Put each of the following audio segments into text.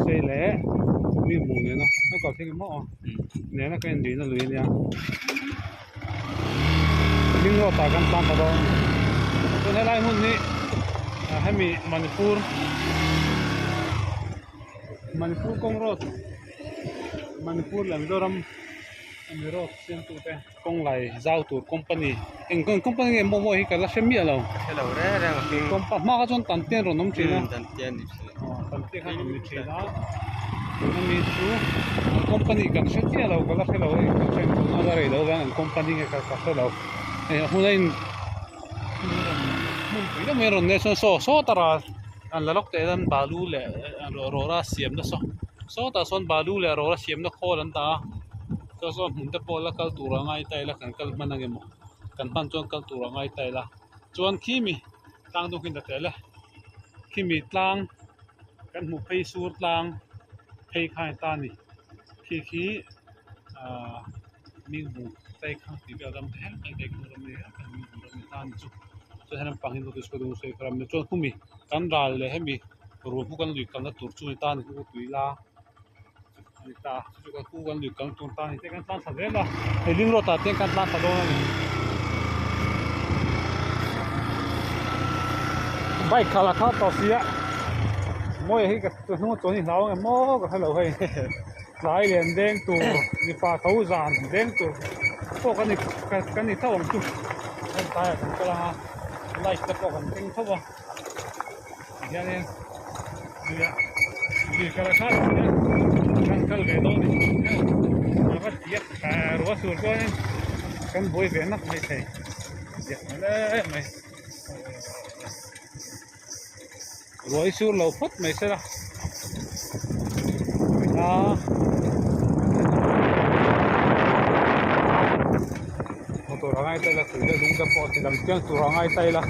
Sei leh mi hmuh nena a kal thleng em aw nena ka en rihna lui ania hming ruat ah kan tlan ta dawn chuan helai hmun hi hemi Manipur Manipur kawng road Manipur leh Mizoram hemi road siamtu te. Kawng lai zau tur company eng company nge maw maw hi ka la hre miah lo hre lo reng reng a hming compa hma kha chuan tan te an rawn awm thin a tan te an ni thin aw tan te kha an rawn ni thin a ami chu an company kan hre chiah lo ka la hre lo hei ka hriat tawh na la rei lo vang an company nge ka hre lo hei a hmun a in hmun pui deuh mai a rawn nei a chuan saw sawta ral an la lawk teh hian balu leh rawra siamna saw sawtah sawn balu leh rawra siamna khawl an dah a. Chuan saw hmun te pawh la kal tur a ngai ta ila kan kal hman ang emaw kan hman chuan kal tur a ngai ta ila chuan khimi tlang dung hi ta tel e khimi tlang kan hmuh phei sur tlang phei kha a ni ta a ni khi khi ahh mingbu phei kha tih vel ram te her mai ram ni ta a ni chu chuan he lampang hi chuan khumi kan ral leh hemi ruah kan lui kalna tur chu a ni ta a ni tui la. Ani ta chu ka ku kan lui kal tur ta ani te kan tlan thla zel a hei ring road ah te kan tlan thla dawn a ni bike khalh a kha tawh sia mawi hi ka hnung a chuan hi hlau ang em maw ka hrelo hei tlai len deng tur mipa tho zan deng tur pawh kan ni kan ni tho ang chu heng tlaiah kan kal ang a light te pawh kan keng tho a. Hianin luiah lui kal a kha lo nia kan kal ve dawn ni a va tiak ruah sur chuanin kan buai ve nak mai thei diak mai le mai ruah hi sur lo phawt mai se la a motor a ngai ta ila tui leh lung te pawh ti lang chiang tur a ngai ta ila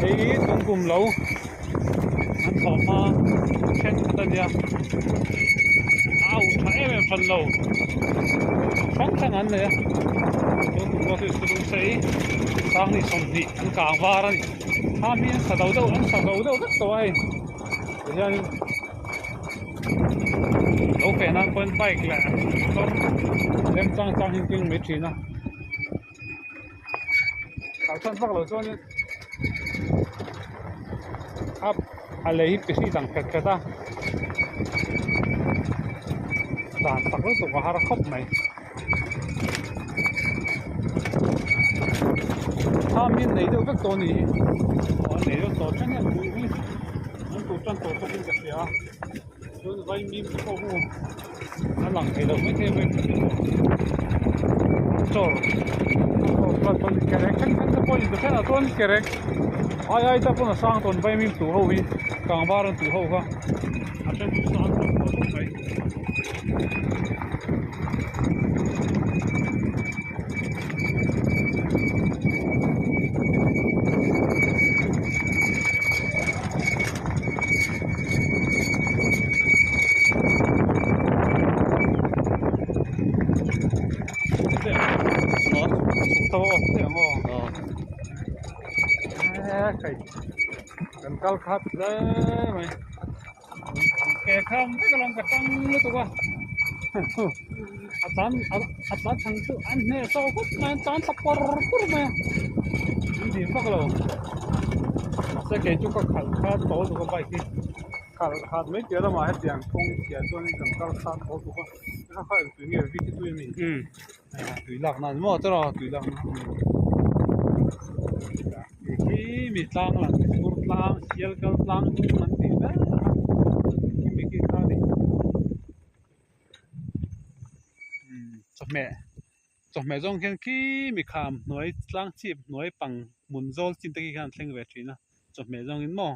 hei hi tung kum lo an thawh hma thenkhat a nia a auh tha em em hran lo hrang hrang an nei a tun kum lo chu lung sei sanghnih sawmhnih an kang var a ni thlam hi an sa do deuh an sa zo deuh vek tawh a hei tihianin lo feh nan pawhin bike leh motor remchang chang hi an keng mai thin a kalsan vak lo chuanin a a lei hi pahnih dang khat khat a dan tak lutuk a har khawp mai thlam hi an nei deuh vek tawh a nih hi aw an nei deuh tawh then hian buh hi an tuh tan tawh bawkin ka hria a chuan vaimim te pawh hu a lang thei lo maithei a vaimim te pawh chawr chuan kerek then then te pawh in thenah chuan kerek ai ai te pawn a sang tawn vaimim tuh ho hi kangvar an tuh ho kha a then chu sang tawh tawh khawp mai. Kan kal khat hle mai ke kham vek alawm ka tang lutuk a a tan a tlan chhan chu an hneh saw khawp mai an tan thla pawr pawr mai a an ding vak lo mahse kei chu ka khalh kha tawh lutuk a bike hi khalh khat mai piah lamah hetiang kawng chhiah chuanin kan kal khat tawh lutuk a kha kha engtui nge vit hi tui a mi tui lak nan maw tawrh a tui lak nan khi mi tlang lang tur tlang sial kal tlang dung an tih ber a khi mi khi kha a ni chawhmeh chawhmeh zawng khian khi mi kham hnuai tlang chhip hnuai pang hmun zawl chin te khi khan an thleng ve thin a chawhmeh zawngin maw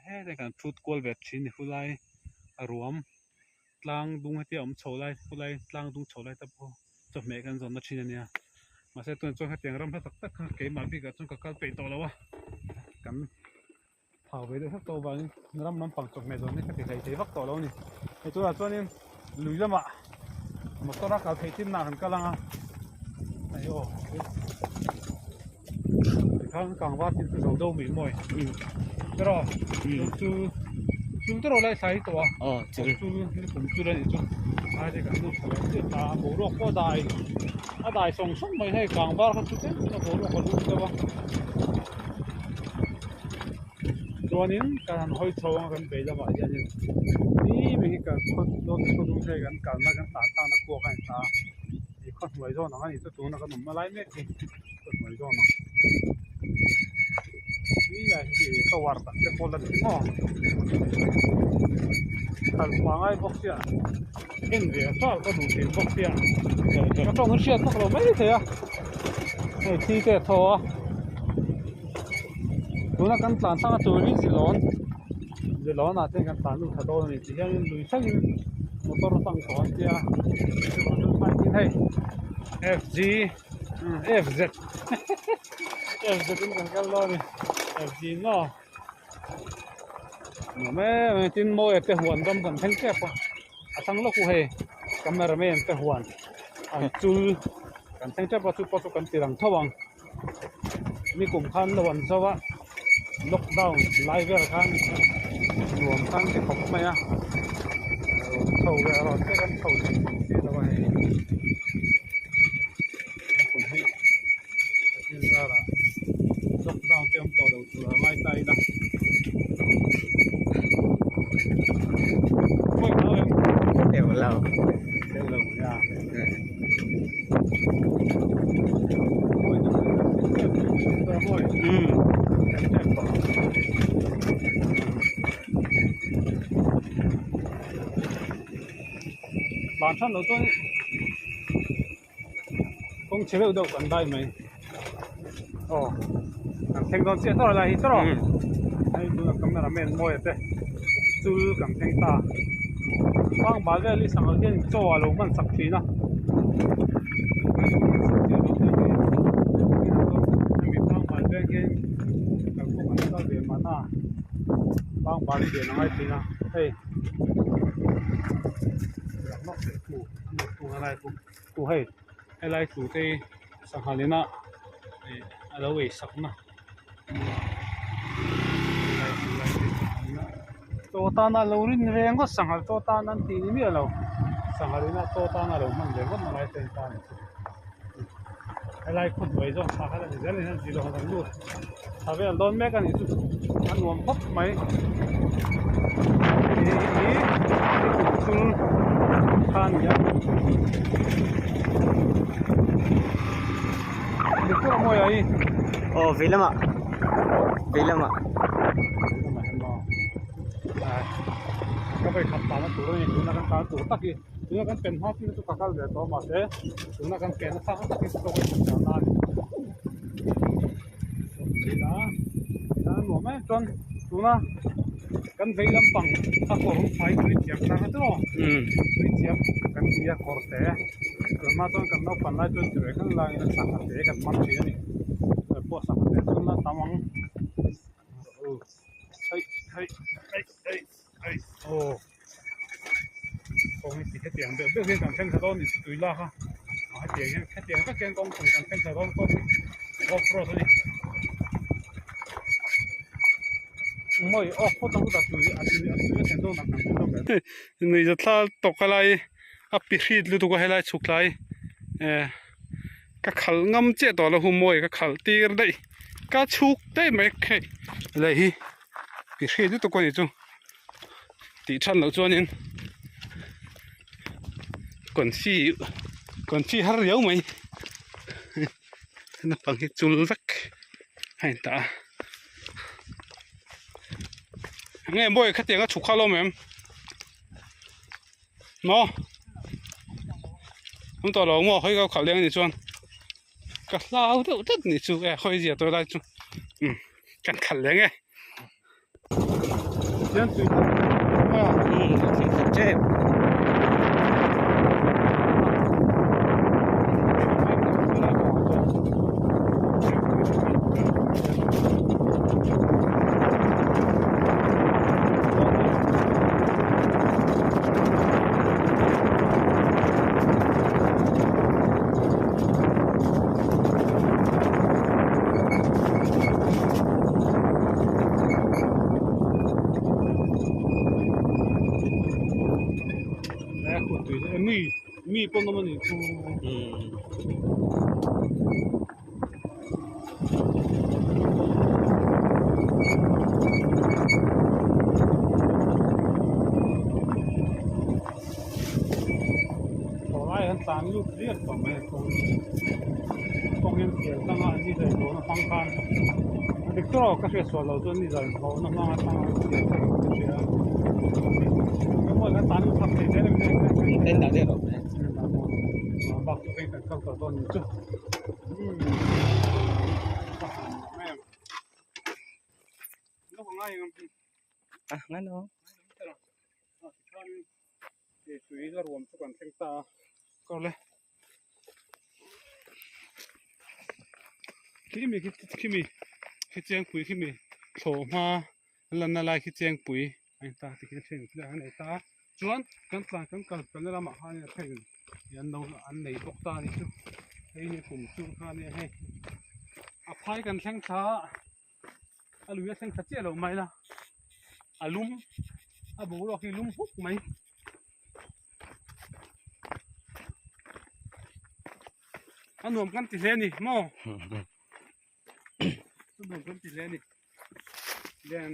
hetlai kan thut kual ve thin ni khulai a ruam tlang dung hetia awm chho lai khulai tlang dung chho lai te pawh chawhmeh kan zawnna thin a nia mahse tunah chuan hetiang ram hla tak tak kha keimah bikah chuan ka kal peih tawh lo a kan thau ve deuh hlek tawh avangin ram lampang chawhmeh zawn hi ka ti hlei thei vak tawh lo a ni hei tunah chuanin lui lamah motor a kal theih chin nah kan kal ang a hei aw tikhan kangvar thil chu zo deuh mai mawi tiraw chu chu. Chul te rawh lai thlai tawh a. Aw chul. Chul ni kum chul a nih chu. Thlai te kan lut thla leh chiah ta a boruak pawh a dai a dai sawng sawng mai hei kang var kha chu tlem chuan a boruak a lut deuh a. Chuanin kan han hawi chho ang a kan vei lamah hianin ni mai hi kan khaw dawn khaw dung hei kan kalna kan tan tana khua kha a inta a. Ih khaw hnuai zawn ang a nih chu tuna kan awmna lai mek hi khaw hnuai zawn ang tui lai hi tower tak te pawh la ni maw kal pangai bawk sia en ve fal ka duh thin bawk sia ka tawng hi hriat vak lo mai thei a hei thi te a thaw a tuna kan tlan thlanga tur hi zilawn zilawn ah te kan tlan lut tha dawn a ni ti hian lui thlengin motor a hmang tawh an tia hei F G F Z F Z in kan kal dawn a ni F G maw nuam em em tin mawi te huan ram kan thleng tep a a thlang lawk u hei camera man te huan an chul kan thleng tep a chu pawh chu kan ti lang tho ang nikum khan lo an zo a lockdown lai vel khan nuam khan ti khawp mai a chho leh erawh te kan chho thei tawh si lo a hei pathian zarah lockdown te awm tawh lo tur a ngai ta ila pawi lo em deuh lo deuh lo nia. Ban than lo chuan kawng chhe deuh deuh kan dai mai aw kan thleng dawn chiah tawh lai hi tawh hei tuna camera man mawi te chul kan thleng ta bang bal vel hi sanghal hian chaw a lo hman sak thin a hemi bang bal veng hian kalkawng an kal ve mahna bang bal hi lian a ngai thin a hei hei helai tlu te hi sanghal ina ih a lo ei sak na chaw tana lo rin ve ngawt sanghal chaw tan an tih ni miah lo sanghal ina chaw tana lo hman ve ngawt na lai te an tan chu helai khaw hnuai zawk thla kha la ni zel a ni zilo han lut thla vel dawn mek a nih chu a nuam khawp mai hei hi chul kha a ni a dik pawh a mawi a hi aw vei lamah vei lamah ka vei khat tana tur a ni tuna kan tan tur tak hi tuna kan pen hma chu ka kal ve tawh mahse tuna kan pen nasa tak hi chu ka vei khat tana a ni. A nuam em chuan tuna kan vei lampang a kawr fai tui thiam tlang a tiraw tui thiam kan ti a kawr te tunah chuan kan naupang lai chuan tui khan laiin a sangha te kan man thin a ni pawh sangha te chuan a tam ang hei hei hei hei hei aw kawng hi ti hetiang deuh deuh hian kan thleng thla dawn a ni tui lak a hetiang hian hetiang vek hian kawng kan thleng thla dawn kawng hi off road a ni mawi off phawt ang chuta tui a tui a tui a thlen dawn ah kan thleng dawn ber nuihza thla tawk a lai a pi hrit lutuk a helai chhuk tlai eh ka khalh ngam chiah tawh lo hu mawi ka khalh tir daih ka chhuk daih mai hei lei hi pi hrit lutuk a ni chu. Tih than loh chuanin confi confi har riau mai naupang hi chul vek a in tah a enge mawi khatiang a chhuk kha alawm em maw awm tawh lo maw hawi ka khalh leng anih chuan ka hlau deuh tlat anih chu e hawi zia tawh lai chu umm kan khalh leng e. Tui e mi mi pawn awm a nih chu. Tawlai an tlan lut riat tawh mai a kawng kawng hian pian tlang a ni zai hlawhna hmang khan a dik tawk ka hriat sual loh chuan ni zai hlawhna hmang atang a pian tlang ka hria a emaw kan tlan lut chak thei zel em en dah zel rawh bak chu hei kan kal tawh dawn ni chu a ngai lo Hei tui la ruam chu kan thleng ta a kawr le khimi khi khimi khi chengpui khimi thlawh hma lanna lai khi chengpui a in ta tikhian then thil an nei ta a chuan kan tlan kan kal felna lamah khanin a then an lo an nei bawk ta a nih chu hei hi kum chu kha ania hei a phai kan thleng thla a. A lui a thleng thla chiah lo mai la a lum a boruak hi lum huk mai a nuam kan ti hle a ni maw a nuam kan ti hle a ni len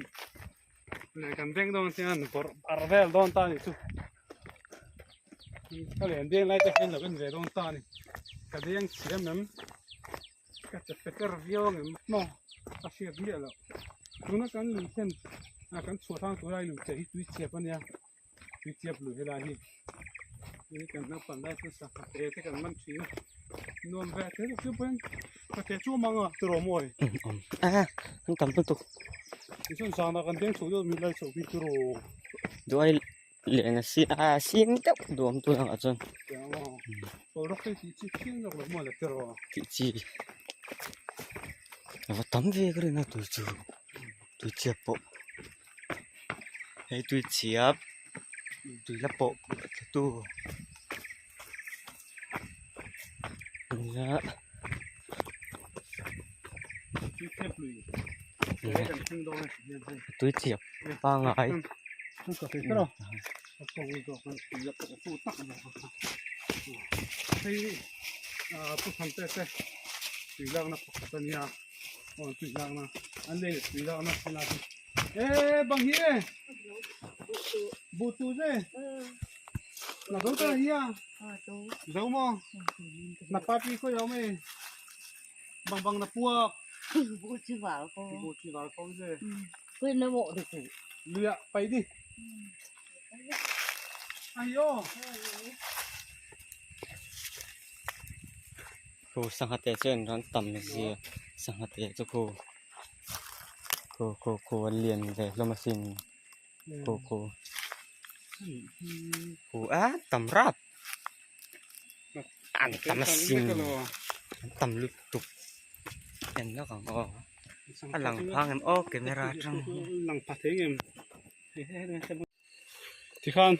leh kan beng dawn chuan bawrh ar vel dawn ta a nih chu ka len deng lai te hian lo en ve dawn ta a ni ka deng thiam em. Ka che peter viau ang em maw a hriat miah loh tuna kan lui thlen ah kan chhuah thang tur a lui che hi tui chhiap a nia tui chhiap lui helai hi hei kan naupang lai chu sangha te te kan man thin a nuam ve hle chu pawhin ka ke chu mang a tiraw mawi a an tam lutuk tichuan zana kan deng chho deuh mi lai chho hi tiraw duai Lehna si a sin deuh duam tur ang ah chuan tih chi a va tam ve ka rin a tui chu tui chhiat pawh hei tui chhiat tui la pawh thla tu nia tui chhiat pangai. Khu sangha te chuan rawn tam zia sangha te chu khu khu khu khu an lian ve hlawm asin khu khu khu a tam rap an tam asin an tam lutuk en lawk ang aw a lang phang em aw camera atang hian. Tikhan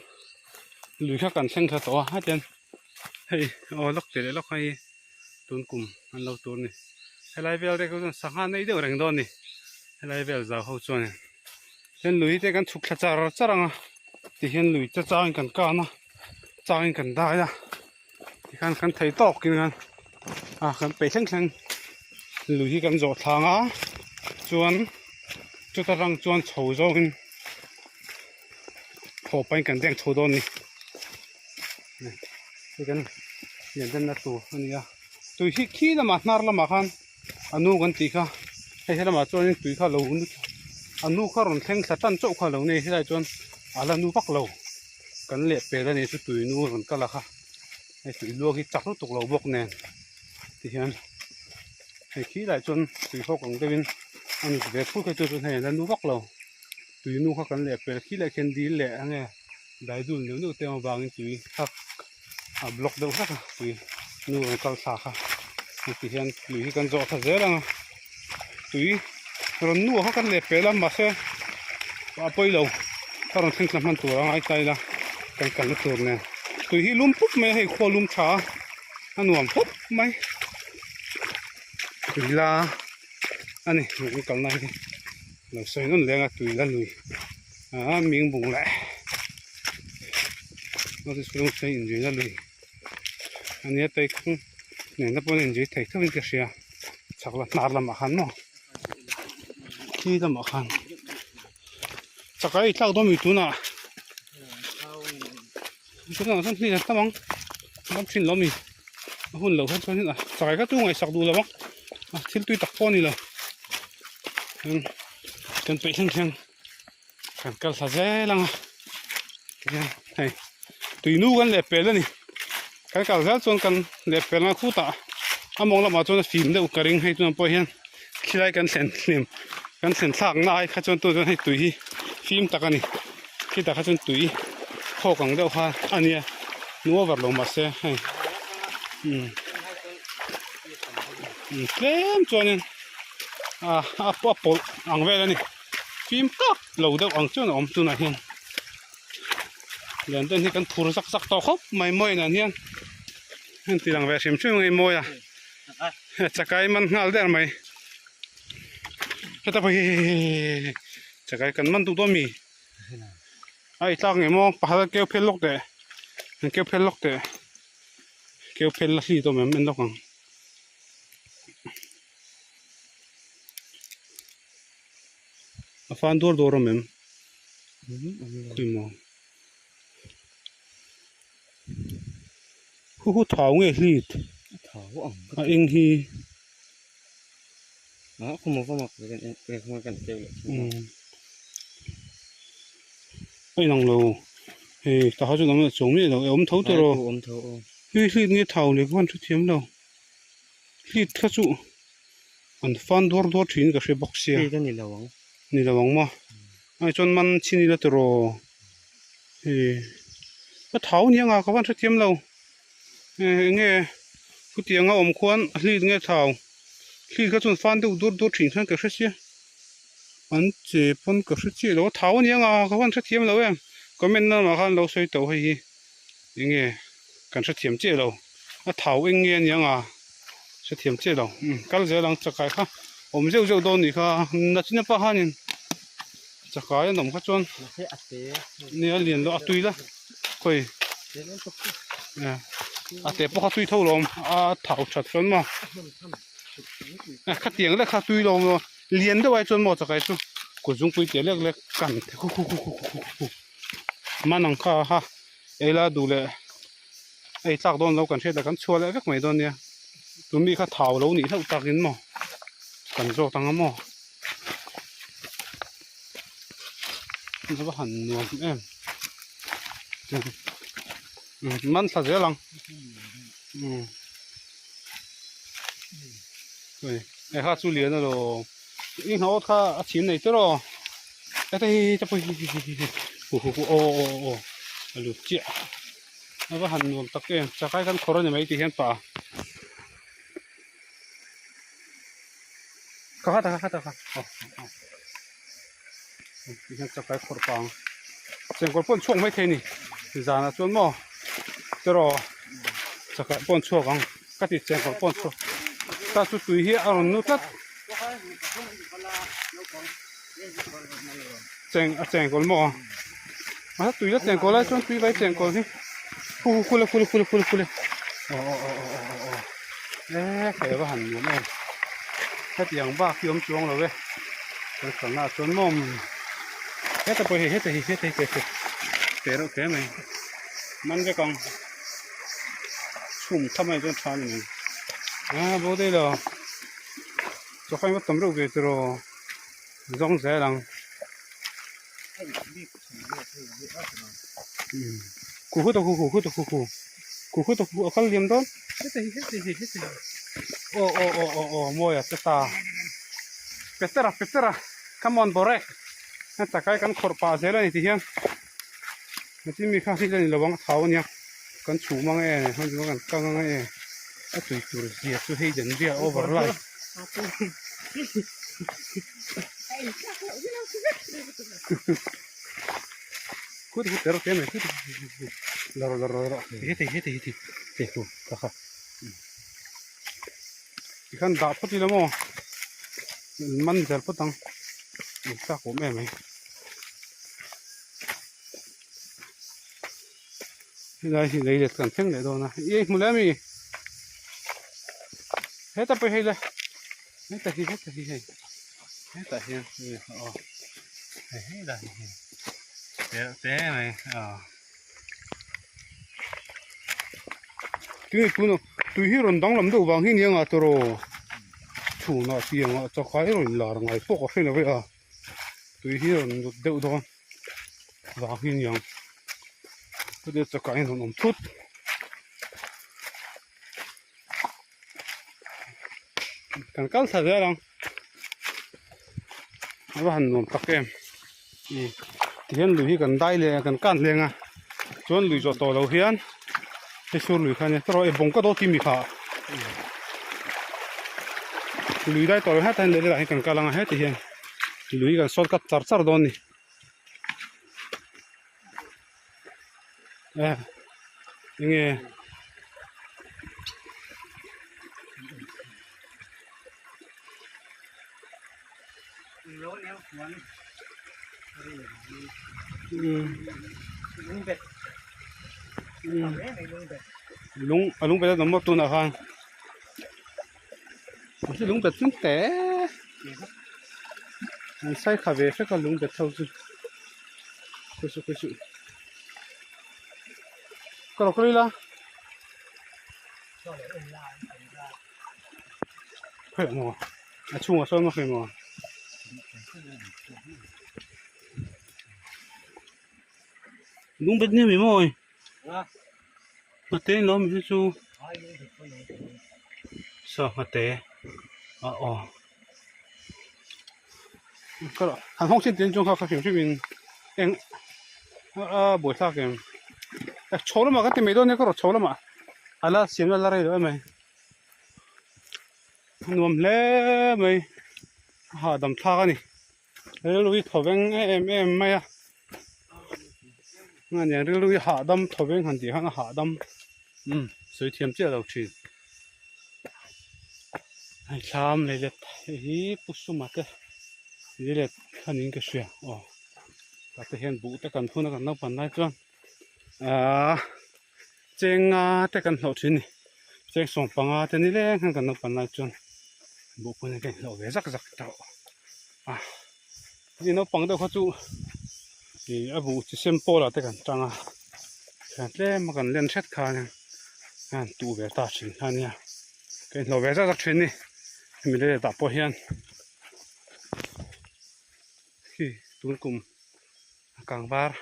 lui kha kan thleng thla tawh a hetiang hei aw lawk teh leh lawk hei tun kum an lo tur a ni helai vel te kha chuan sangha nei deuh reng dawn a ni helai vel zau ho chuan in lui te kan chhuk thla char char ang a tihian lui te changin kan kan a changin kan dai a tikhan kan thei tawk in khan a kan peih thleng thleng lui hi kan zawh thlang a chuan chuta rang chuan chho zawngin thaw pahin kan deng chho dawn a ni hei kan lian denna tur a ni a tui hi khi lamah hnar lamah khan a nu kan tih kha hei helamah chuanin tui kha lo a nu kha rawn thleng thla tan chauh kha a lo nei helaiah chuan a la nu vak lo. Kan leh pel a nih chu tui nu rawn kal a kha hei tui luak hi chak lutuk lo bawk nen tihian hei khi lai chuan tui hawk ang deuhin a nut ve phut kha chu chuan hei an la nu vak lo tui nu kha kan leh pel khi leh khian dil leh enge daidul neuh neuh te avangin tui kha a block deuh hlek a tui nu rawn kal thla kha heti hian tui hi kan zawh thla zel ang a tui rawn nu kha kan leh pel a mahse a pawi lo a rawn thleng thla hman tur a ngai ta ila kan kalna tur nen tui hi lum pup mai a hei khua lum tha a a nuam khawp mai tui la a ni kan kalna hi lo sawi nawn leng a tui la lui ah ming bung leh. North East Lungchei inzuina lui a nia teikhung nena pawh an inzui thei theuhin ka hria chhak la hnar lamah khan maw khi lamah khan chakai tlak dawn mi tunah tunah chuan hnih an tam ang tam thin lo mi a hun loh khan chuan chakai kha chu ngaihsak duh lo ang a thil tui tak pawh a ni lo kan peih thleng thleng. Kan kal thla zel ang a tihian hei tui nu kan leh pel a ni kan kal zel chuan kan leh pel ang a khutah a mawng lamah chuan a fim deuh ka ring hei tunah pawh hian khilai kan thlen hlim kan thlen thlak na ai kha chuan tunah chuan hei tui hi fim tak a ni khitah kha chuan tui khawk ang deuh kha a nia nu over lo mahse hei umm tlem chuanin ah a pawlh ang vel a ni. Fim kak lo deuh ang chuan a awm tunah hian lian deuh hi kan phur zak zak tawh khawp mai mawi nan hian heng ti lang ve hrim hrim ang mawi a chakai man nghal der mai heta pawh hi chakai kan man duh dawn mi a i tlak ngei maw pakhat a keu phel lawk teh an keu phel lawk teh keu phel la hli tawh mai en lawk ang. A fan duar duar awm em? Khawi maw? Hu hu thau nge hlit? Thau ang. A eng hi. A khaw maw mak ve kan en kan kan keu leh. Um. A inang lo. Hei ta ha chu lam la chuang miah lo. E awm tho tawh rawh. Awm tho aw. Hei hlit nge thau le ka han hre thiam lo. Hlit kha chu an fan duar duar thin ka hre bawk sia. Hlit a ni lo ang. Ni lo ang maw. Ai chuan man chin ila tiraw. Hei a thau nia nga ka van hrethiam lo. Eng nge khutiang a awm khuan a hlit nge thau. Hlit kha chuan fan deuh duar duar thin khan ka hre sia. An che pawn ka hre chiah lo a thau ania nga ka van hrethiam lo em. Comment na lamah khan lo sawi tawh hei hi. Eng nge kan hrethiam chiah lo a thau eng nge ania nga hrethiam chiah lo umm kal zel ang chakai kha awm zeuh zeuh dawn nih kha nachina pa khanin chakai an awm kha chuan nia lian lo a tui la khawi a te pawh kha tui tho lawm a thau that chuan maw khatiang lek kha tui lo maw lian deuh ai chuan maw chakai chu kut zungpui tia lek lek kan khu khu khu khu khu khu. Man ang kha ha ei la duh leh ei tlak dawn lo kan hriat a kan chhuah leh vek mai dawn nia tun mi kha thau lo nih hlauh takin maw kan zawt ang a maw va han nuam em man thla zel ang umm hei kha chu lian alawm i hnawt kha a chhim nei tiraw. Heta hi hei te pawh hi hi hi hi hu hu hu aw aw aw a lut chiah a va han nuam tak em chakai kan khawr a ni mai tih hian pah a ka kha ta kha ta kha aw aw ti hian chakai khawr pang chengkawl pawh an chhuak mai thei a ni zanah chuan maw tiraw chakai pawh an chhuak ang ka ti chengkawl pawh an chhuak ta chu tui hi a rawn nu tlat. Cheng a chengkawl maw a tui la chengkawl lai chuan tui vai chengkawl hi hu hu khule khule khule khule khule aw aw aw aw aw aw e hei va han nuam em hetiang bak hi awm chuang lo e kan kalna ah chuan mawm heta pawh hei heta hi heta hi te te reuh te mai man vek ang chhum tha mai chuan tha a ni mai a bo daih lo. Chawhmeh va tam reuh ve tiraw zawng zel ang khu khu ta khu khu khu ta khu khu khu khu ta khu a kal liam dawn heti hi heti hi heti hi aw aw aw aw aw mawi a che ta petera petera come on borek heta kai kan khawrh pah zel a ni ti hian tin mi kha hrilh a ni lo ang a thau a nia kan chhum ang e hman chu kan kang ang e a tui tur zia chu hei den vel over lai khut khut te rawh te mai khut la rawh la rawh la rawh heti heti heti te khu ta kha tikhan dah phawt ila maw man zel phawt ang chak awm em mai. Helai hi lei let kan thleng leh dawn a i hmu leh ami heta pawh hei le heta hi heta hi hei hetah hian aw hei helai hi te te mai aw tui tuna tui hi rawn danglam deuh vang hi nia ngah tawh rawh chhunah tiangah chakai rawn lar ngai pawh ka hre lo ve a tui hi rawn lut deuh dawn. Vang hi aniang chutia chakah hian rawn awm thut kan kal thla zel ang a va han nuam tak em ih tihian lui hi kan dai leh a kan kan leng a chuan lui zawh tawh lo hian hei sur lui kha ania tawrh e bawng ka daw tih mi kha lui dai tawh lo hetah hian leh leh ah hian kan kal ang a heti hian lui kan sawt kat char char dawn a ni. Eh enge lung a lung bet a awm bawk tunah khan lung bet chu te. An sai kha ve hrek a lung bet ho chu khawi suh khawi suh ka rawk ril a khawi maw a chhungah sawn maw khawi maw lung bet ni maw Nghate in lo awm hi chu saw nghate a aw han hawng chin tin chung kha ka hrim hrim in eng a buaithlak em chho lamah ka ti mai dawn nia ka rawh chho lamah a la siam na la rei lo em mai a nuam hle mai a hahdam thlak a ni. Rilru hi thaw veng em em mai a a niang rilru hi hahdam thaw veng han tih khan a hahdam umm sawi thiam chiah lo thin hei thlam lei let hei hi pu suma te lei let a niin ka hria aw tah te hian buh te kan phun a kan naupan lai chuan ahh cheng nga te kan hlawh thin a ni cheng sawm panga te ni leng hian kan naupan lai chuan buh phun hi ka inhlawh ve zak zak tawh a ni naupang deuh kha chu ih a buh chi sem pawl ah te kan tang a thian tlem a kan len hret khan a han tuh ve ta thin kha ania ka inhlawh ve zak zak thin a ni hemi leh tah pawh hian khi tun kum a kang var.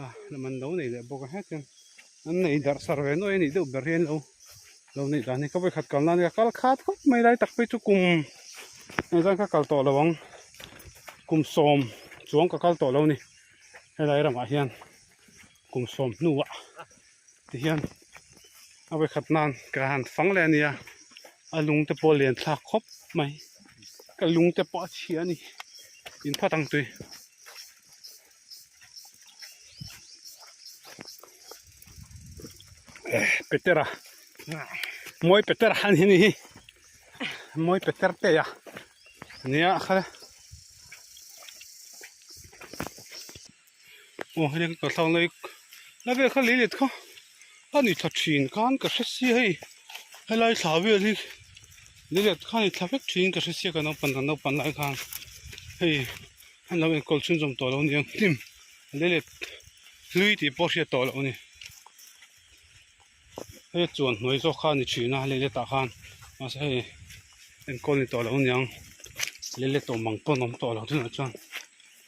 A lam an lo nei leh bawk a hetin an nei darh sar ve nuai a nih deuh ber hi an lo lo neih dan hi ka vawikhat kal nan ka kal khat khawp mai lai tak phei chu kum engzan kha kal tawh lo ang kum sawm chuang ka kal tawh lo a ni helai ramah hian kum sawm hnuah tihian a vawikhat nan ka han fang leh a nia a lung te pawh a lian thlak khawp mai ka lung te pawh a chhia a ni in phawt ang tui. Petera mawi Petera han hi ni hi mawi Peter te a nia kha aw hei ka thlak lai la vel kha lei let kha a ni thla thin khan ka hre sia hei helai thla vel hi lei let kha a ni thla vek thin ka hre sia ka naupang kan naupang lai khan hei. An lo enkawl chhunzawm tawh lo nia hnim lei leh hlui tih pawh hriat tawh loh a ni hei chuan hnuai zawk kha a ni thin a lei letah khan mahse hei enkawl ni tawh lo aniang lei let tawh mang pawn awm tawh lo tunah chuan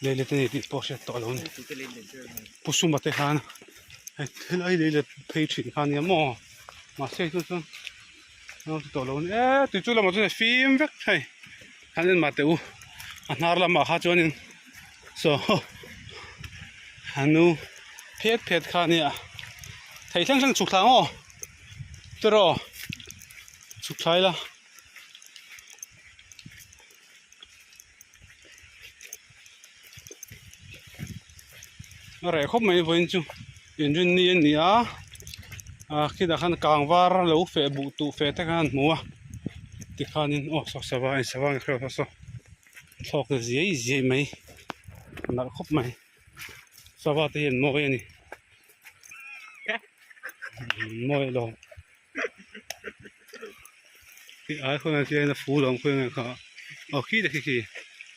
lei let a ni tih pawh hriat tawh loh a ni pu suma te khan hei helai lei let phei thin kha ania maw mahse hei chu chuan an awm tawh lo a ni e tui chu lamah chuan a fim vek hei. Han en mah teh u a hnar lamah kha chuanin saw a nu phet phet kha a nia thei thleng thleng chhuk thla ang aw tiraw chhuk thla ila a reh khawp mai vawiin chu inrinni a ni a ah khitah khan kang var lo feh buh tuh feh te khan hmu a tikhanin aw saw sava in sava ang hreuh saw thlawk ta ziai ziai mai nalh khawp mai sava te hi an mawi a ni. Mawi alawm. Khi ai khawnah khian a ful a awm khawi nge kha aw khi te khi khi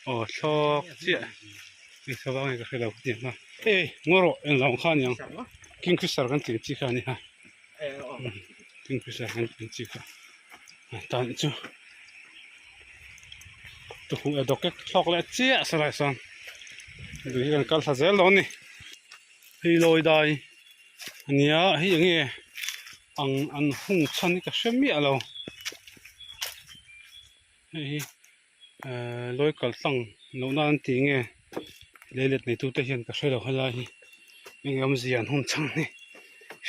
aw thlawk chiah eng sava nge ka hre lo khatiang kha e ngaw rawh eng lo ang kha aniang kingfisher kan tih ang chi kha a nia kingfisher kan tih ang chi kha tan chu tukhum eh dawkek thlawk leh chiah sarai sawn lui hi kan kal thla zel dawn a ni hei lawi dai a nia hei eng nge ang an hung chhan hi ka hre miah lo hei hi ehh lawi kal tlang loh nan an tih nge lei let nei tute hian ka hre lo helai hi eng awmzia an hun chhan hi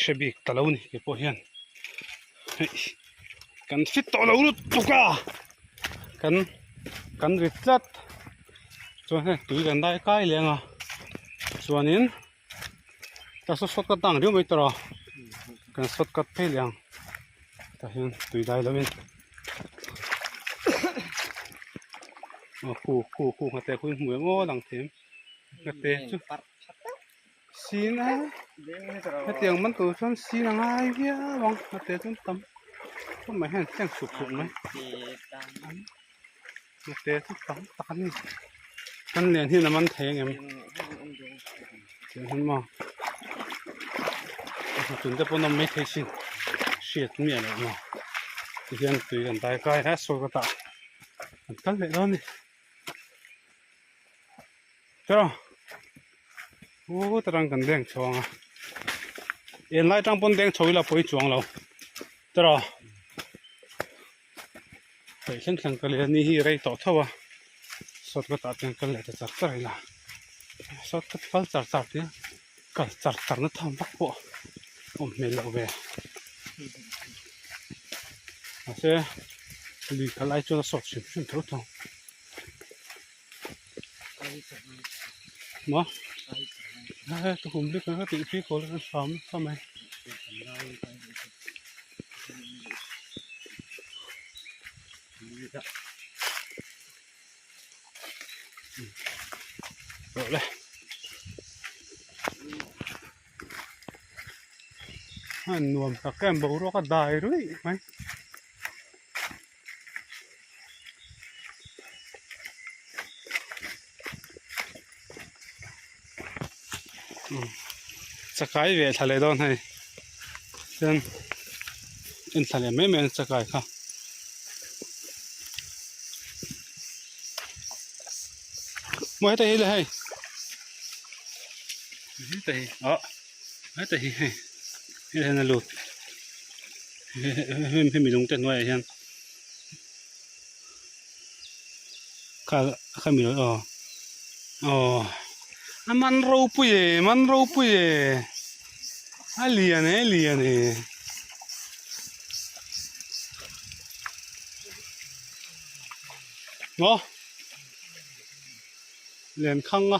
hre bik ta lo ni kei pawh hian hei kan fit tawh lo lutuk a kan kan ri tlat chuan hei tui kan dai kai leng a chuanin. Ta saw shortcut ang riau mai tawh a kan shortcut phei leh ang tah hian tui dai lovin aw khu khu khu nghate khu hmu em aw lang thei em nghate chu sin a hetiang man tur chuan sin a ngai viau ang nghate chuan tam khawp mai hian thleng suk suk mai nghate chu tam tak a ni kan len hian a man thei ang em tiang hian maw tun te pawn a awm maithei sin hriat miah loh maw tihian tui kan dai kai a sawi ka tah an kal leh dawn a ni tiraw u tarang kan deng chho ang a enlai tang pawn deng chho ila pawi chuang lo tiraw. Hei thleng thleng ka leh a ni hi rei tawh tho a shortcut ah chuan kal leh ta char char ila shortcut kal char char te kal char char na tham vak pawh awm hmel loh ve mahse lui kal ai chuan a sawt hrim hrim tho tho maw he ka hum bik ang ka tih phei kawl a hram nasa mai. Rawh le a nuam tak em boruak a dai ruih mai. Chakai ve thla leh dawn hei chuan en thla leh mai mai ang chakai kha. Maw heta hi le hei heta hi ah heta hi hei hei hian a lut hemi lung te hnuaiah hian kha khami lo aw aw a man ropui e man ropui e a lian e a lian e. Maw Lenkhang a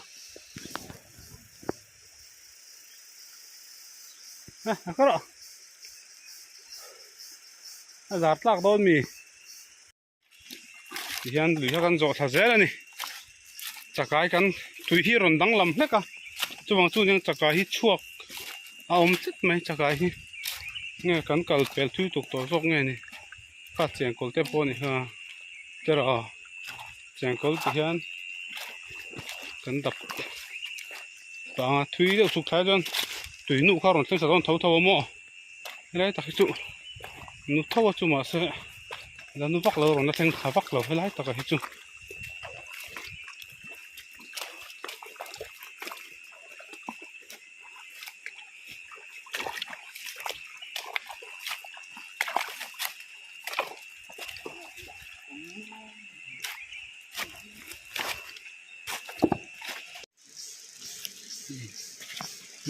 a ka rawh a zar tlak dawn mi tihian lui kha kan zawh thla zel a ni chakai kan tui hi a rawn danglam hlek a chuvang chu nia chakai hi chhuak a awm tlat mai chakai hi nge kan kal pel thui tuk tawh zawk nge ni kha chengkawl te pawh a ni kha tiraw chengkawl ti hian kan dap tang a thui deuh chhuk thlai chuan tui nuh kha a rawn thleng sa dawn tho tho a maw helai tak hi chu nu tho a chu mahse la nu vak lo a rawn la thleng thla vak lo helai takah hi chu.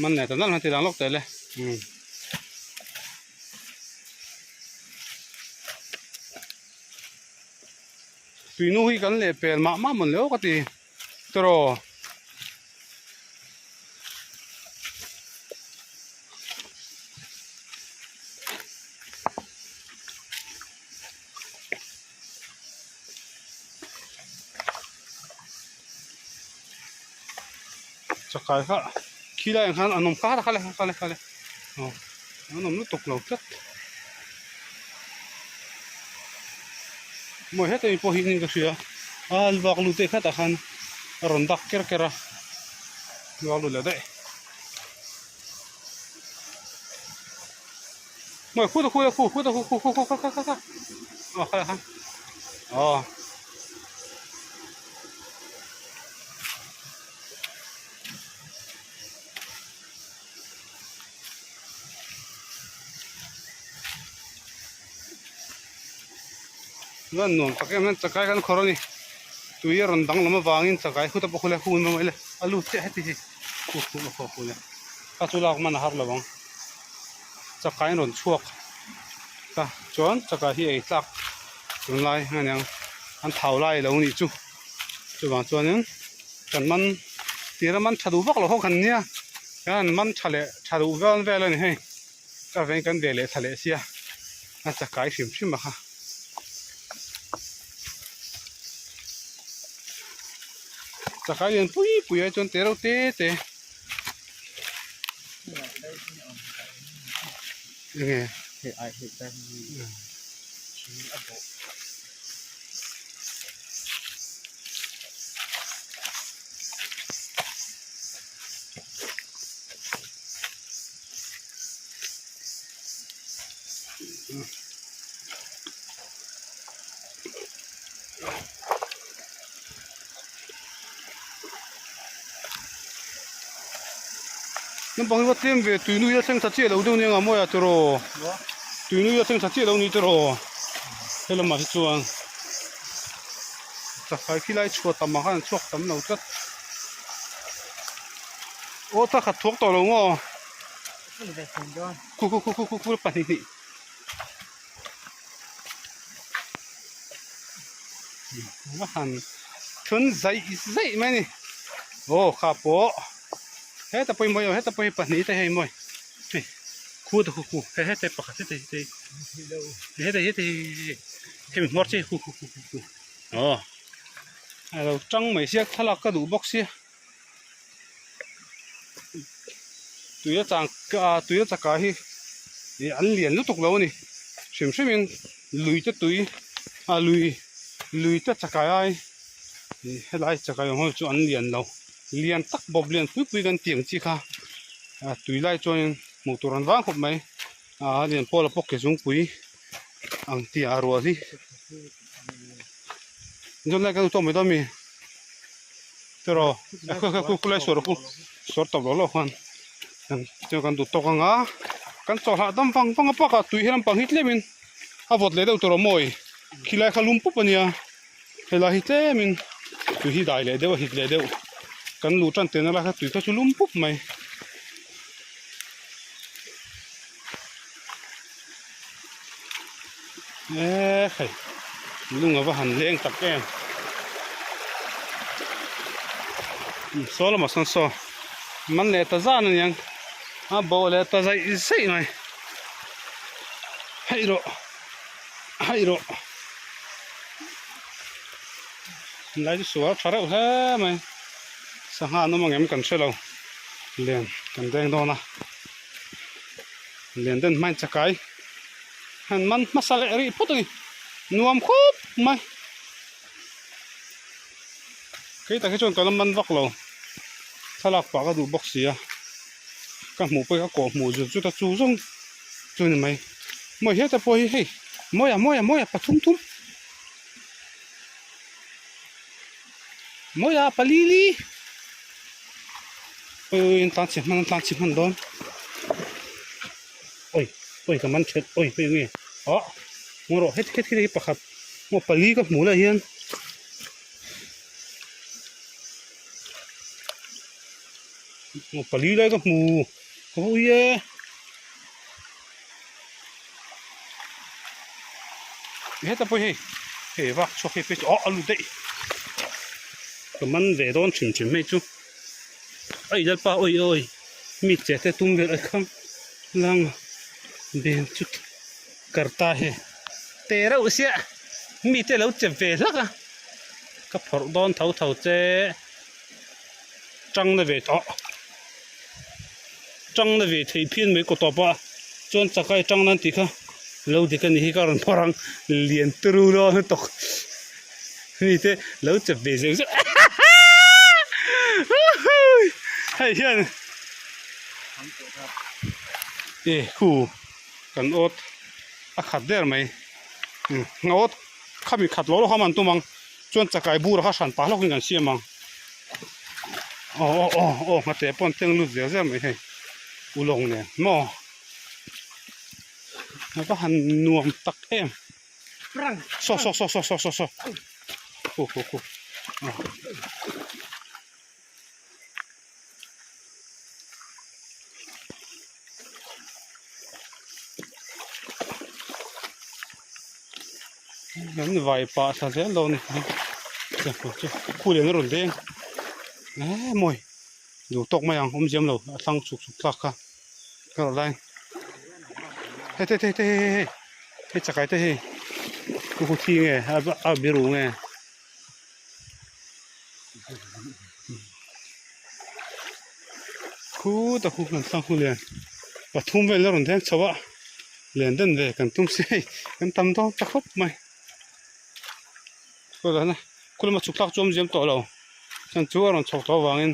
Man leh ta nalh a ti dang lawk teh le umm. Tuinu hi kan leh pel mah mah mawn leh awk a ti tiraw. Chakai kha khi lai ang khan an awm kha kha le kha le kha le aw An awm lutuk lo tlat. Mawi heta mi pawh hi niin ka hria a vak lut te khatah khan a rawn dak ker ker a vak lut leh daih. Mawi khu ta khu ta khu khu ta khu khu khu khu kha kha kha aw kha kha aw. Chuan nuam tak em em chakai kan khawrh a ni tui a rawn danglam avangin chakai khut a pawh khawlai hun mai le a lut chiah heti hi khu khu a khaw hun e kha chu lak man a har lo ang chakai an rawn chhuak ta chuan chakai hi ei tlak tunlai a niang an thau lai lo nih chu chuvang chuanin kan man tir a man tha duh vak lo ho kan nia kan man tha leh tha duh vel vel a ni hei ka veng kan ve leh thla leh sia a chakai hrim hrim a kha chakai lian pui pui ai chuan te reuh te te enge hei ai hei ta hi thing a bawh. Naupang hi va tlem ve tui nui a thleng tha chiah lo deuh nia mawi ah tiraw tui nui a thleng tha chiah lo ni tiraw helamah hi chuan chakkai khi lai chhuah tam ah khan an chhuak tam lo tlat aw thla khat thuak tawh lo maw khu khu khu khu khu pahnih hnih va han thun zaih zaih mai a ni aw kha pawh heta pawh hi mawi heta pawh hi pahnih te hei mawi hei khu te khu khu he heta hi pakhat heta hi heta hi heta hi hemi hmawr chi khu khu khu khu aw a lo tang mai sia thlalak ka duh bawk sia tui a chang tui a chakah hi ih an lian lutuk lo a ni hrim hrim in lui te tui a lui lui te chakai ai ih helai chakai awm ho chu an lian lo lian tak bawp lian pui pui kan tih ang chi kha a tui lai chuan hmuh tur an vang khawp mai a lian pawl a pawh ke zungpui ang tih a rual hi zawn lai kan tawk mai dawn a mi tiraw khu khu lai suar khu suar tawp lo lo khan chuan kan duh tawk ang a kan chawlh dam vang vang a pak a tui hi lampang hi tlem in a vawt leh deuh tur a mawi khilai kha lum pup a nia helai hi tlem in tui hi dai leh deuh a hit leh deuh kan luh tan teh na lai kha tui kha chu lum pup mai. Eee hei lung a va han leng tak em saw lamah sawn saw man leh ta zan a niang a bawh leh ta zaih zaih mai hei rawh hei rawh lai chu sual tha reuh hle mai sangha an awm ang em kan hre lo len kan deng dawn a. Lian den hmain chakai han man hmasa leh rih phawt a ni nuam khawp mai kei tak hi chuan ka la man vak lo thlalak pah ka duh bawk si a ka hmuh pawh hi ka kawh hmuh zut zut a chu zawng chu ni mai mawi heta pawh hi hei mawia mawia mawia pathum thum mawia palili ui an tlan chhe hman an tlan chhe hman dawn oi oi ka man that oi hei nge ah hmu rawh heti heti hi pakhat maw pali ka hmuh lai hian maw pali lai ka hmu ka va ui e heta pawh hei hei vak chhuak hei phei chu ah a lut daih ka man ve dawn hrim hrim hei chu. Ai lalpa awi awi mi che te tum vel ai khang lang ben chu karta he te reuh sia mi te lo che ve hlak a ka phawrh dawn tho tho che tang na ve tawh tang na ve thei phian mai kaw tawp a. Chuan chakai tang nan tih kha lo dik a nih hi ka rawn phawrh ang lian turu dawn lutuk mi te lo chep ve zeuh zeuh hei hian e khu kan awt a khat der mai a awt khami khat lo lo kha man tum ang chuan chakai bur kha hran pah hlawk in kan siam ang aw aw aw aw nghate pawh an teng lut zel zel mai hei. Ulawng nen maw a va han nuam tak em saw saw saw saw saw saw saw khu khu khu an vai pah thla zel dawn a ni khu lian a rawn deng e mawi. Duh tawk mai ang awm ziam lo a thlang chuk chuk tlak kha ka rawh lai hei hei hei hei hei hei chakai te hei ku ku thi nge a biru nge khu ta khu kan thlang khu lian pathum vel a rawn deng chho a lian den ve kan tum si hei kan tam dawn ta khawp mai. Khu lama chhuk thlak chu awm ziam tawh lo chuan chu a rawn chhawk tawh avangin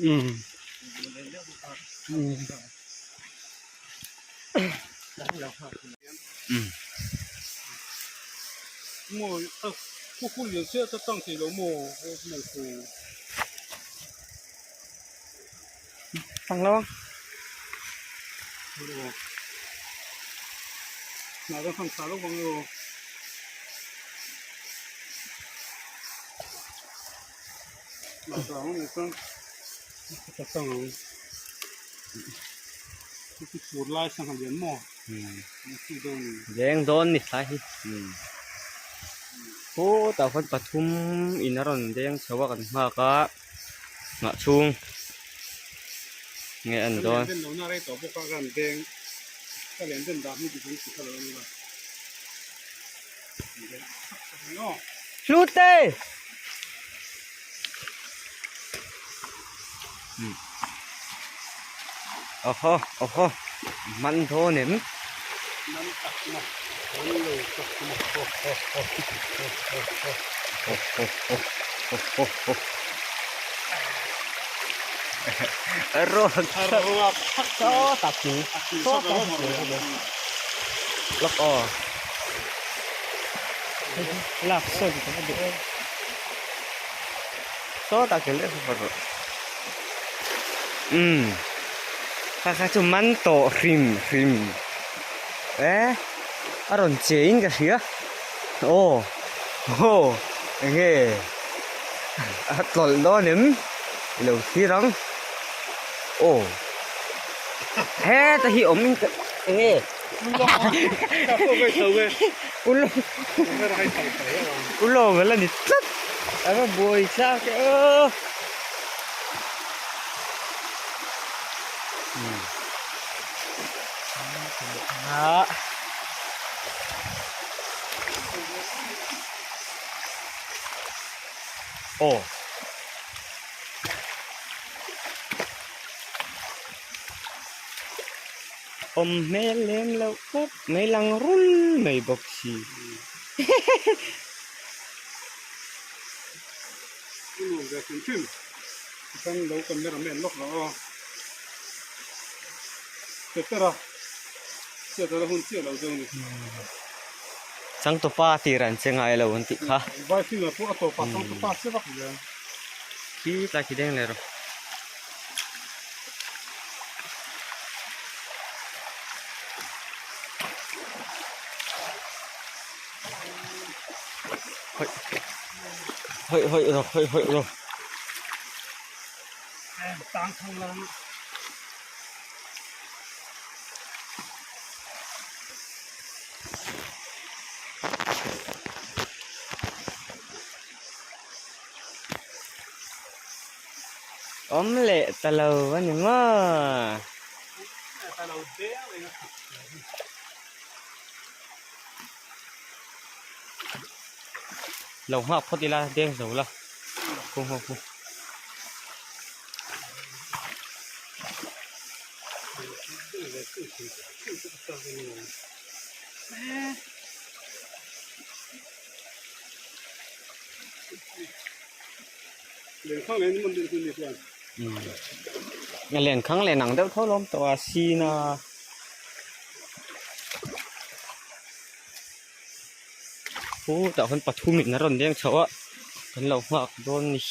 umm Thang lo. Leng dawn ni thlai hi. Khawtah khawn pathum in a rawn deng chho a kan nghak a. Nghah chhung nge an dawn. Hlute! Awhaw awhaw man dawn em? Kha kha chu man tawh hrim hrim. E a rawn che in ka hria aw aw enge a tlawlh dawn em i lo thlir ang aw heta hi awm in ka enge ulawng ala ni tlat a va buai thlak e aw. Aw. Awm hmel lem loh khawp mai lang rul mai bawk si. Changtupa tir an che ngai lo an tih kha. Khi tlai khi deng leh rawh. Hawih hawih rawh hawih hawih rawh. Awm leh ta lo a ni maw? Lo nghak phawt ila deng zo la. Khu khu khu. Lenkhang len ang deuh tho lawm tawh a sin a. Khutah khawn pathum in a rawn leng chho a kan lo nghak dawn a ni.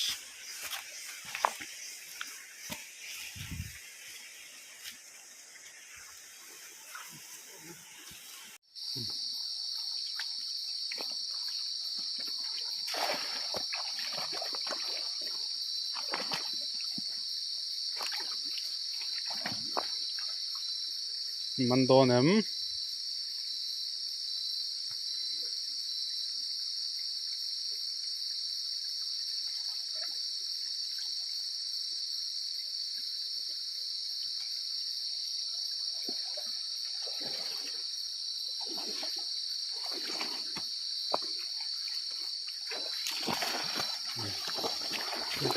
Man dawn em?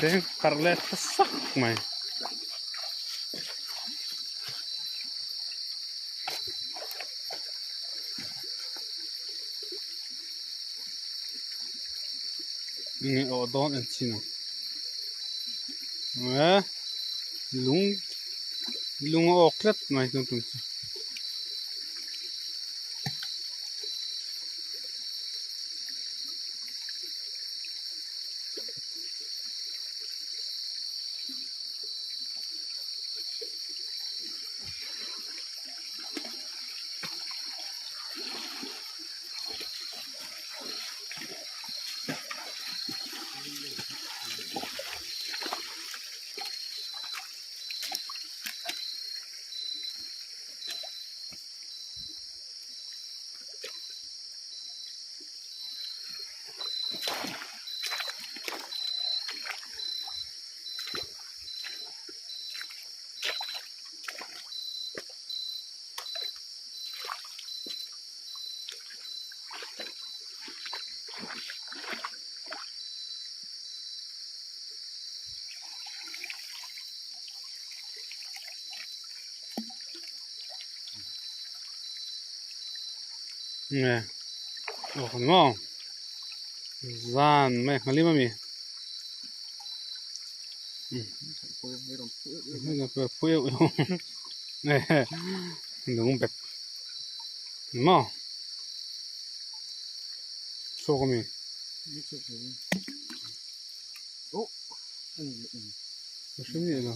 Beng parh leh ta sak mai. Nge awh dawn en chin ang eh lung lung a awk tlat mai tun tum chu. Nge aw maw zan mai nghalim ami lung bet maw chhuak ami. Ka hre miah lo.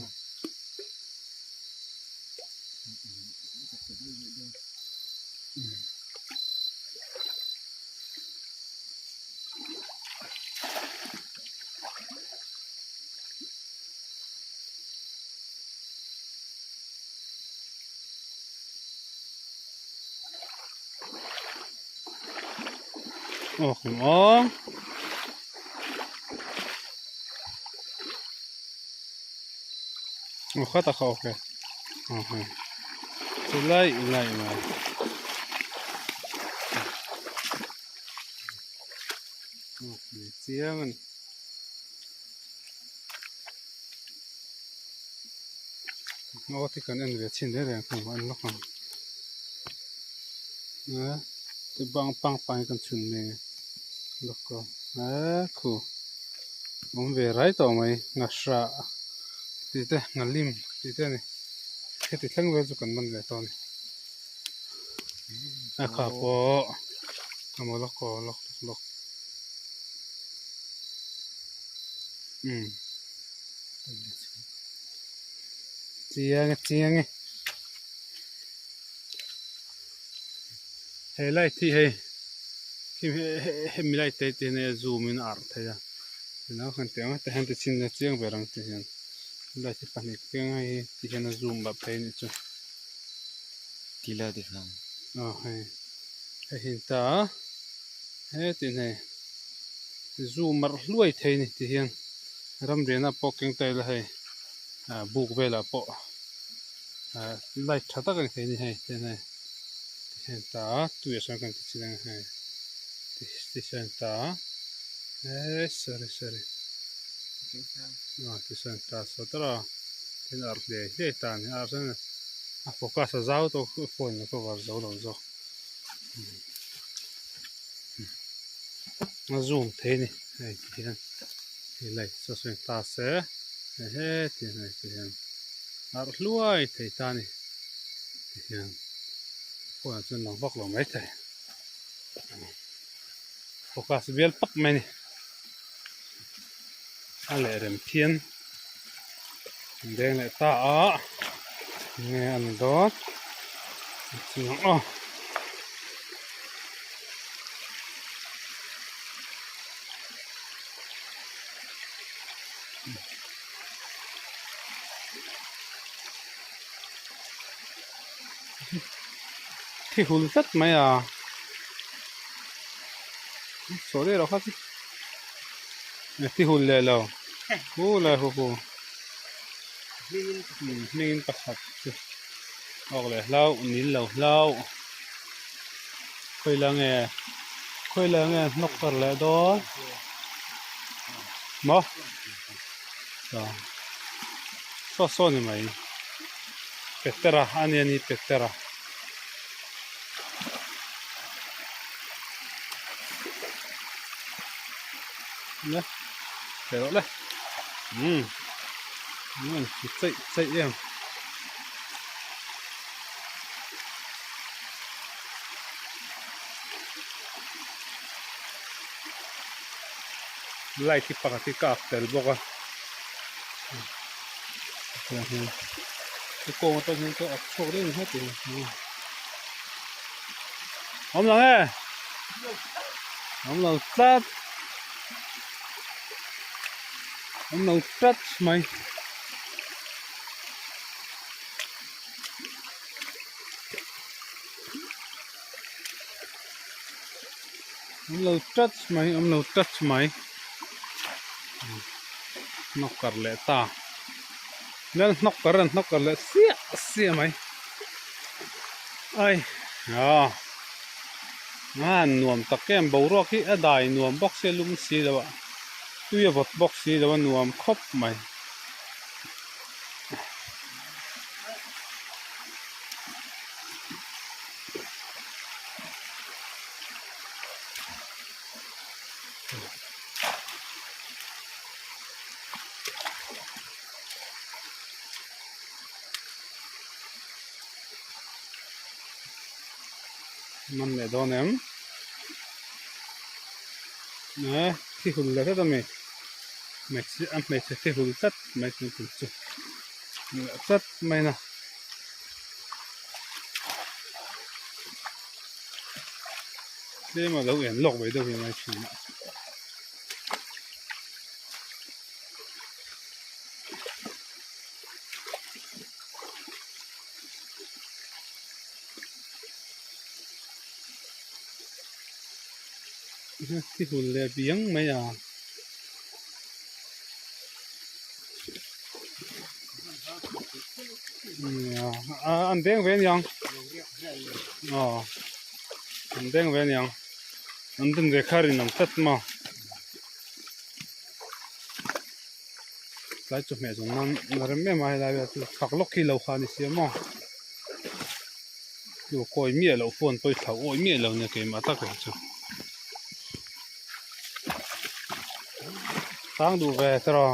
Aw kan awm. Aw kha tak kha awk e aw hei chu lai lai mai aw ni chiang a ni. Aw te kan en ve chhin reng reng thung an lawk ang e bang pang pang hi kan chhun mai lawk a e khu awm ve rai tawh mai ngahra tih te nghalim tih te a ni heti thleng vel chu kan man ve tawh a ni a kha pawh a maw lawk aw lawk lawk umm. Chiang e chiang e he light hi hei hemi light te te hian zoom in a arh thei a ilo han tih ang a tihian ti chhin ila chiang ber ang tihian light hi pahnih ka keng a hei tihian a zoom bap thei a nih chu tila ti khan aw hei hei hi ta a heti in hei zoom arh hluai thei a ni tihian. Ramriana pawh keng ta ila hei ah buk velah pawh ah light tha tak a ni thei a ni hei tihian hei tihian ta a tui ah sawn kan ti chin ang hei tihian ta a eee sorry sorry ah tisawn ta saw tawrh a tin arh hliai hliai ta a ni arh chuan. A focus a zau tawh a phone a cover zo lo zawk a zoom thei a ni hei ti hian hei light saw saw in ta se he ti hian hei ti hian harh hluai thei ta a ni ti hian phone ah chuan lang vak lo mai thei focus bial pap mai a ni a leh rem phian. Deng leh ta a nge an dawn chiang aw. Thi hul tlat mai a saw leh lo kha chu. Ti hul leh lo hu le hu hu hmingin pakhat chu awk leh hlau nil lo hlau khawi la nge khawi la nge hnawk kar leh dawn maw saw saw ni mai petera a nia ni petera. Le thei rawh le umm an thi chaih chaih em light hi pakhat hi ka ak tel bawk a kawng atang hian ka ak chhuak daih ang heti awm lo nge awm lo tlat awm lo tlat mai awm lo tlat mai awm lo tlat mai hnawk kar leh ta nel hnawk kar an hnawk kar leh siah siah mai ai ah a nuam tak em boruak hi a dai nuam bawk sia lum si lo a tui a vawt bawk si lo a nuam khawp mai. Man leh dawn em eh thi hul leh tlat ami hmeichhe a hmeichhe thi hul tlat mai chu chu leh tlat mai na. Tlem a lo en lawk ve deuh hi ngai thin a. Thi hul leh biang mai a. An deng ve aniang aw an deng ve aniang an den ve kha rinawm tlat maw tlai chawhmeh zawng nan a rem em a helai vel chu chak lawk hi lo kha a ni sia maw chu kawi miah loh phone pawh hi thla awih miah lo nia keimah tak hi chu tang duh ve tiraw.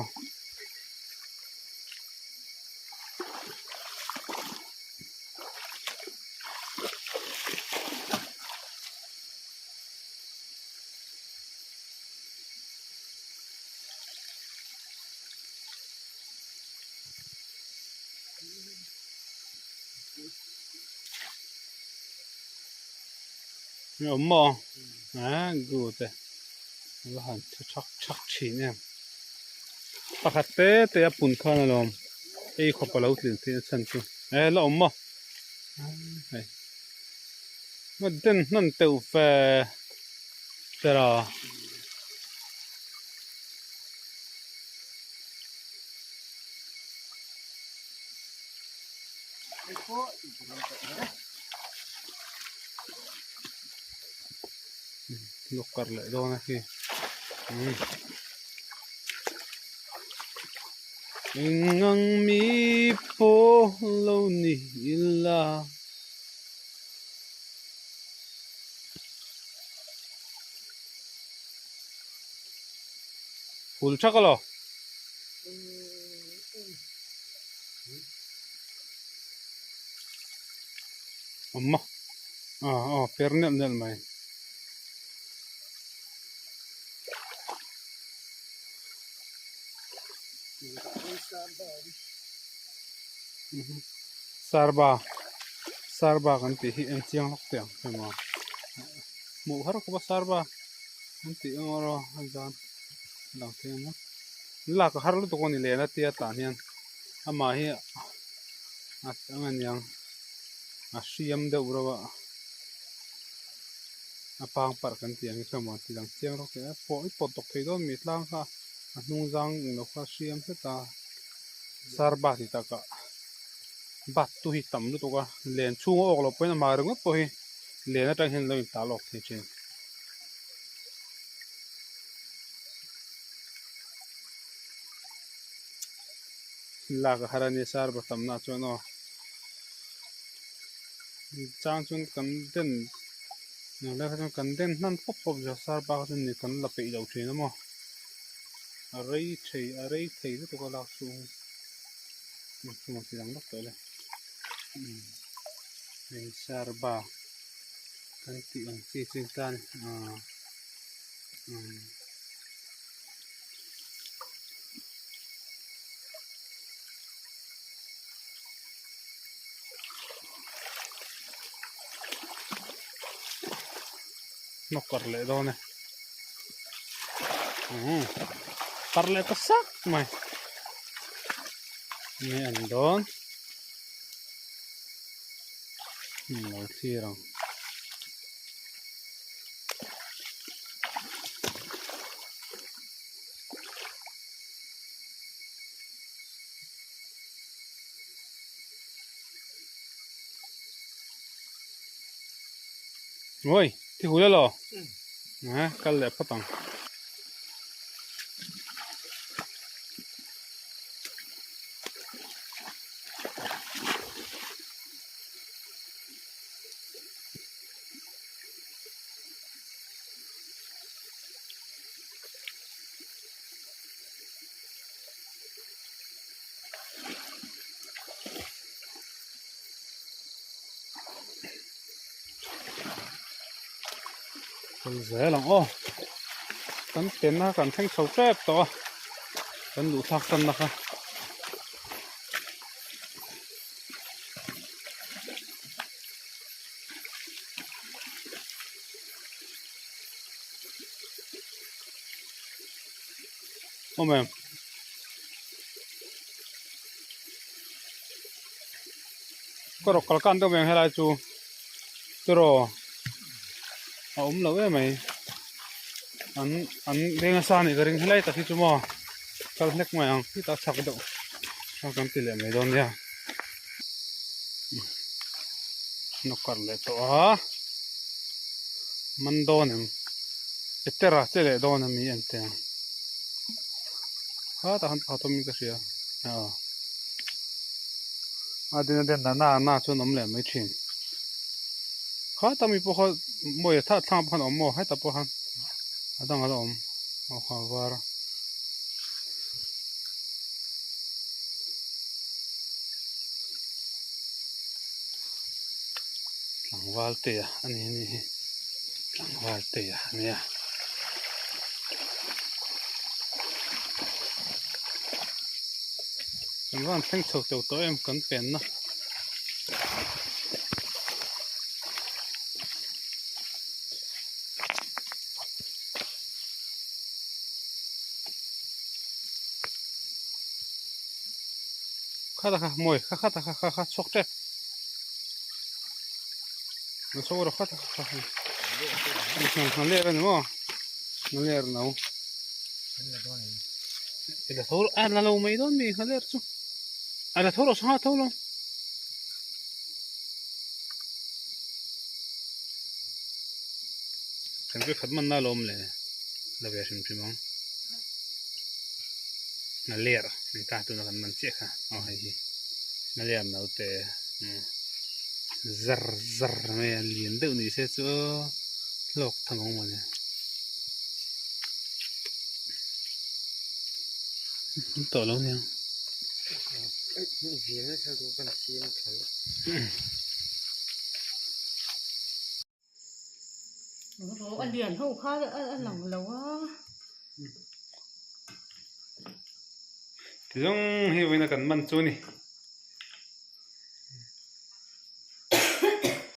Awm maw ah good e a va han tha thak thak thin em pakhat te te a pun khan alawm ei khawp a lo tlin theih na chhan chu eh la awm maw hei den hman teuh fe tera. Lawk kar leh dawn a khi. Eng ang mi pawh lo ni ila. Hul thak alo. Awm a ah aw per nelh nelh mai. Sarba sarba kan tih hi en chiang lawk teh ang hema hmuh har khawp a sarba an tih emaw erawh a zan dang thei ang a lak a har lutuk a ni leh na tia tah hian amah hi a eng a niang a hriam deuh reuh a a pang parh kan tih ang hi chuan ti lang chiang rawk teh a pawh i pawt tawk thei dawn mi tlang kha a hnung zang englo kha a hriam hret a sarba ti takah bat tu hi tam lutuk a len chhung a awk loh pawhin amah ringawt pawh hi len atang hian a lo intal awk thei thin. Lak a har a nia sarba tamna chuan aw chang chuan kan den lai kha chuan kan den hnan pawp pawp zia sarba kha chuan kan la peih lo thin a maw a rei thei a rei thei lutuk a lak chhung hi ti dang vak tawh le hei sarba kan tih ang chi chu tan ah umm. Nawkar leh dawn e umm par leh ta sak mai nge an dawn lo thlir ang. Oi, ti hul alo. Ha, kal leh phawt ang. Kal zel ang aw kan pen a kan thleng chho tep tawh a kan luh thlak tan na kha. Awm em? Ka rawk kal kan deuh mai ang helai chu tiraw a awm lo em mai an an veng nasa a nih ka ring helai tak hi chu maw kal hlek mai ang hetah chhak deuh a kan ti leh mai dawn nia nawkar leh tawh a man dawn em petera che leh dawn ami en teh ang khatah khan pakhat awmin ka hria aw a din a den na na chuan awm leh mai thin khatah mi pawh kha mawi a thah thlangah pawh khan a awm maw hetah pawh khan a dang ala awm aw kha a var a. Tlangval te a ani a ni hi tlangval te a nia. Kan van thleng chho teuh tawh em kan penna. Kha ta kha mawi kha kha ta kha kha kha chhuak tep an chhuak rawh kha ta kha kha an ler ani maw an ler no i la tho a la lo mai dawn mi kha ler chu a la tho rawh sangha tho lo kan khat man na lawm le la ve hrim hrim ang. Nghaler ni ta tuna kan man chiah kha aw hei hi nghaler naute zar zar mai a lian deuh ni se chu hlawk tham ang mawni an tawh lo nia. A lian ho kha a lang lo a. Ti zawng hi vawiin a kan man chu a ni.